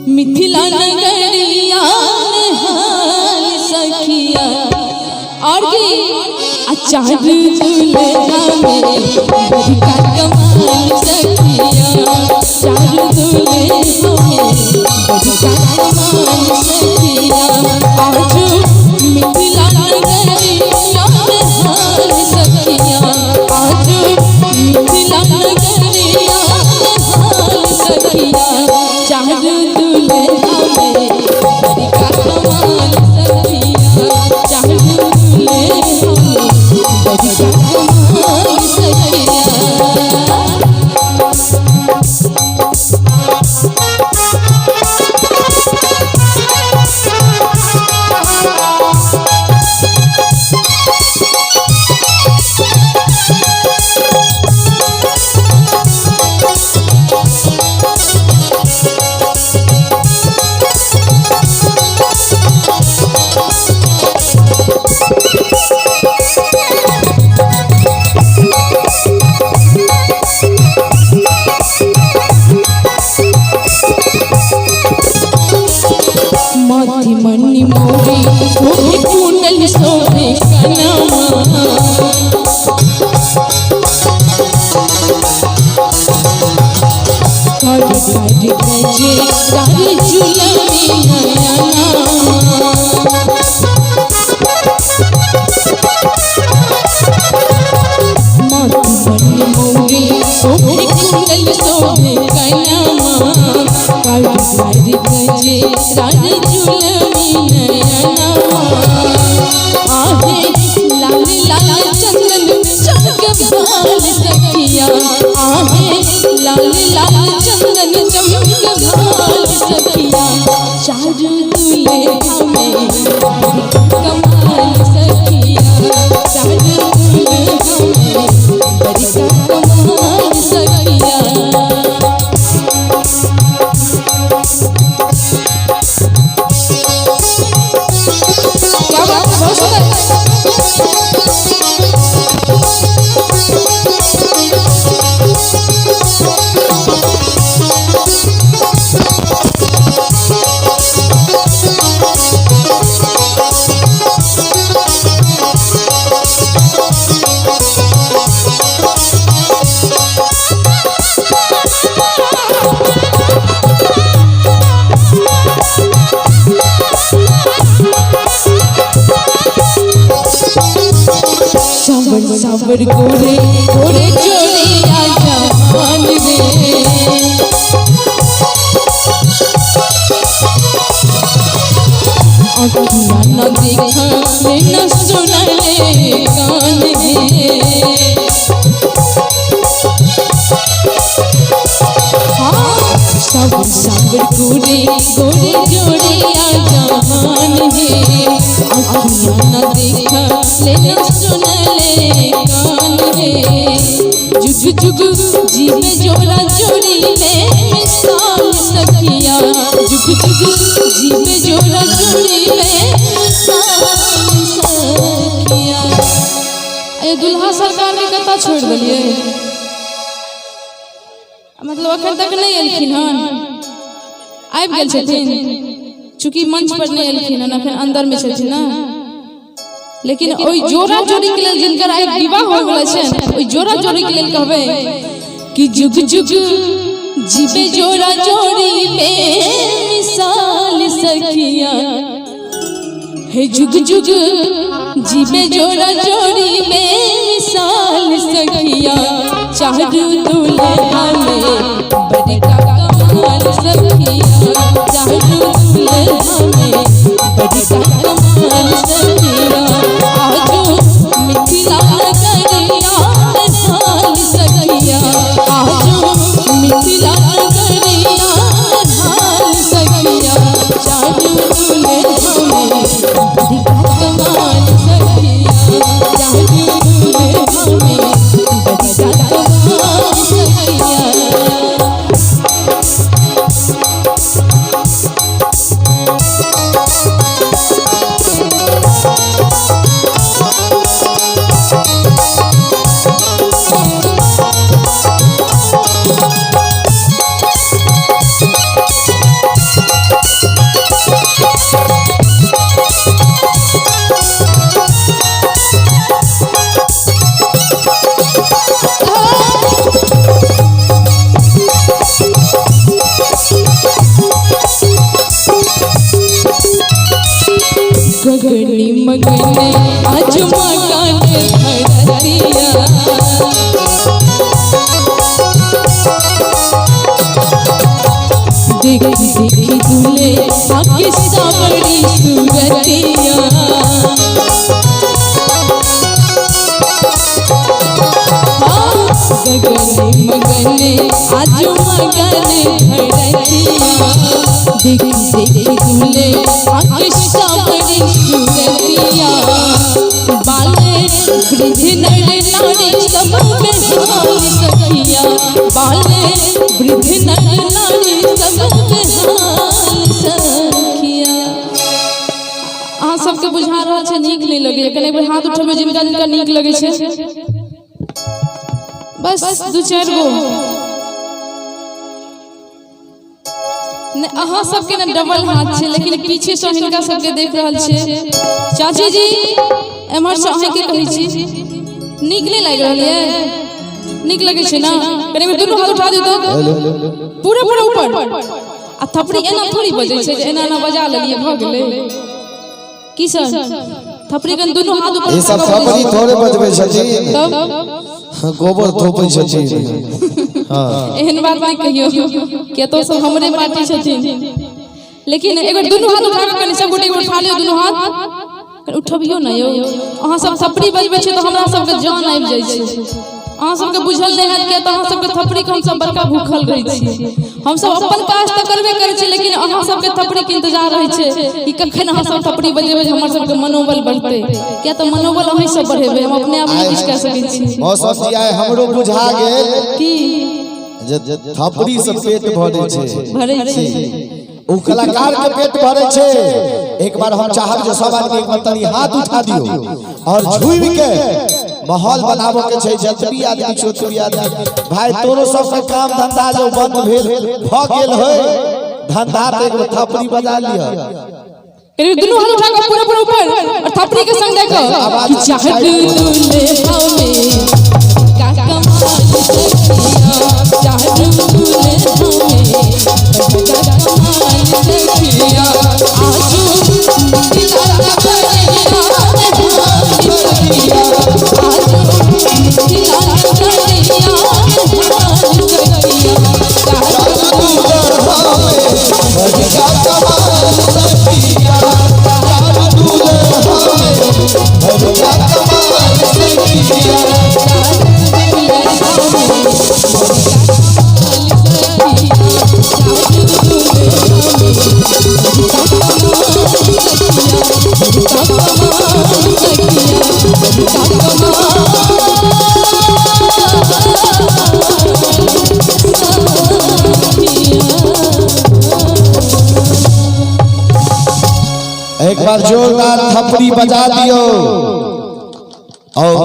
मिथिला नगरिया हाल सखिया और की चार दुल्हा में बड़का कमाल सखिया चार दुल्हा में बड़का कमाल सखिया आज मिथिला नगरिया हाल सखिया आज मिथिला नगरिया हाल सखिया चार दुल्हा में बड़का कमाल सखिया चार दुल्हा में बड़का कमाल सखिया। माथि मणि मोरी शोभे कुंडल शोभे कनमा हर हर गजे सारी झुलनी नयना माथि मणि मोरी शोभे कुंडल शोभे कनमा हर हर गजे सारी झुलनी नयना आहे लाल लाल चंदन चमक भाल सखिया आहे लाल लाल चंदन चमक भाल सखिया चार दुल्हा में कमाल सखिया चार दुल्हा में बड़का कमाल सखिया। क्या बात है, बहुत सुंदर। सावर सावर गोरे गोरे जोड़िया जवान रे अखियाँ न देखा न सुनले कान रे हाँ सावर सावर गोरे गोरे जोड़िया जवान रे अखियाँ न देखा न सुनले कान रे जुग जुग जीवे जोड़ा जोड़ी में मिसाल सखिया जुग जुग जीवे जोड़ा जोड़ी में मिसाल सखिया। अरे दुल्हा सरकार के कत्ता छोड़ दिलिए, मतलब अखन तक नहीं एलखिन हन, आबि गेल छथिन, चूँकि मंच पर नहीं एलखिन हन, अखन अंदर में छथिन ना, लेकिन ओहि जोड़ा जोड़ी के लेल जिनकर आइ विवाह होय वाला छनि ओहि जोड़ा जोड़ी के लेल कहबै कि जुग जुग जीवे जोड़ा जोड़ी में मिसाल सखिया हे जुग जुग जीवे जोड़ा जोड़ी में मिसाल सखिया चार दुल्हा में बड़का कमाल सखिया चार दुल्हा में बड़का कमाल सखिया आजो मिथिला नगरिया हाल सखिया आजो मिथिला नगरिया हाल सखिया चार दुल्हा में बड़का कमाल सखिया चार दुल्हा में बड़का कमाल सखिया। गगनी मगने आज मकान धरतिया। देखी देखी दूल्हे आके सावरी सूरतिया। गगने मगने आज मगन धरतिया। देखी देखी दूल्हे आके सावरी सूरतिया। बाले वृद्ध नर नारी सब बेहाल सखिया। बाले वृद्ध नर नारी सब बेहाल सखिया। अहाँ सबके बुझा रहल छै नीक नहि लगैया, कने एक बेर हाथ उठेबै जिनका जिनका नीक लगै छै। बस दू चारि गो ने, अहाँ सबके ने डबल हाथ छै, लेकिन पीछे से हिनका सबके देख रहल छियै। चाची जी एम्हर से अहाँके कहै छी, नीक नहि लागि रहल ये? नीक लगै छै ने? कने बेर दुनू हाथ उठा दियौ तऽ पूरा पूरा ऊपर। आ थपड़ी एना थोड़ी बजै छै जे एना एना बजा लेलियै भऽ गेलै। की सर थपड़ी कन दुनू हाथ ऊपर ई सब थपड़ी थोड़े बजबै छथिन, तब गोबर थोपै छथिन। हाँ एहन बात नहि कहियौ, किया तो सब हमरे पार्टी छथिन। लेकिन एक बेर दुनू हाथ उठा कऽ कनि सब गोटे उठा लियौ दुनू हाथ, कनि उठबियौ ने यौ। अहाँ सब थपड़ी बजबै छियै तऽ हमरा सबके जान आबि जाइ छै। अहाँ सबके बुझल नहि हैत, किया तऽ अहाँ सबके थपड़ी के हमसब बड़का भूखल रहै छी। हमसब अपन काज तऽ करबे करै छी, लेकिन अहाँ सबके थपड़ी के इंतजार रहै छै कि कखन अहाँ सब थपड़ी बजेबै, हमर सबके मनोबल बढ़तै। किया तऽ मनोबल अहीं सब बढ़ेबै, हम अपने आप नहि किछु कऽ सकै छी। मौसम जी आइ हमरो बुझा गेल की जे थपड़ी से पेट भरै छै, भरै छै ओ कलाकार के पेट भरै छै। एक बार हम चाहब जे सब आदमी एक बार तनी हाथ उठा दियौ और झूमि के माहौल बनाबऽ के छै। जतबी आदमी छै ओतबी आदमी। भाई तोरो सबके काम धंधा जो बंद भेल भऽ गेल होय धंधा, तऽ एक बेर थपड़ी बजा लिअ। करीब दुनू हाथ उठा कऽ पूरा पूरा ऊपर और थपड़ी के संग देखो कि चाहत दूल्हे हमें का कमाल सखिया। चाहत दूल्हे हमें का कमाल सखिया। आजू दिला करिया बेहाल सखिया। आजू दिला करिया बेहाल सखिया। चाहत दूल्हे एक बार जोरदार थपड़ी बजा दियो। और